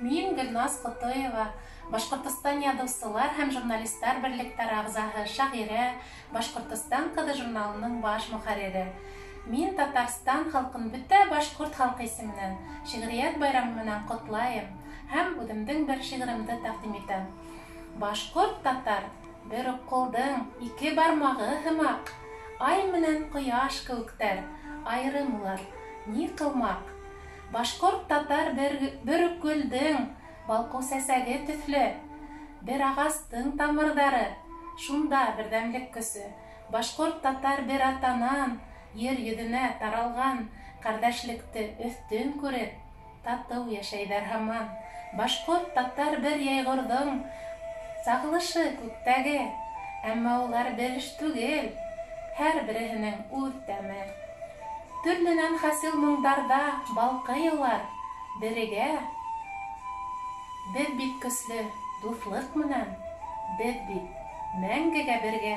Мин Гөлназ Ҡотоева, Башҡортостан Яҙыусылар һәм журналистар берлектәре ағзаһы, шағирә, «Башҡортостан ҡыҙы» журналының баш мөхәррире. Мин Татарстан халҡын бөтә башҡорт халҡы исеменән Шиғриәт байрамы менән ҡотлайым һәм үҙемдең бер шиғырымды тәҡдим итәм. Башҡорт, татар бер үк ҡулдың ике бармағы һымаҡ, ай менән ҡояш кеүектәр, айырым улар, ни ҡылмаҡ? Башҡорт, татар бер үк гөлдөң балҡыу сәсәге төҫлө, бер ағастың тамырҙары, шунда берҙәмлек көсө. Башҡорт, татар бер атанан ер йөҙөнә таралған, ҡәрҙәшлекте өҫтөн күреп, татыу йәшәйҙәр һаман. Башҡорт, татар бер йәйғорҙоң сағылышы күктәге, әммә улар бер эш түгел, һәр береһенең үҙ тәме. Төрлөнән хасил моңдарҙа балҡый улар берегә. Беҙ бит көслө дуҫлыҡ менән, беҙ бит мәңгегә бергә.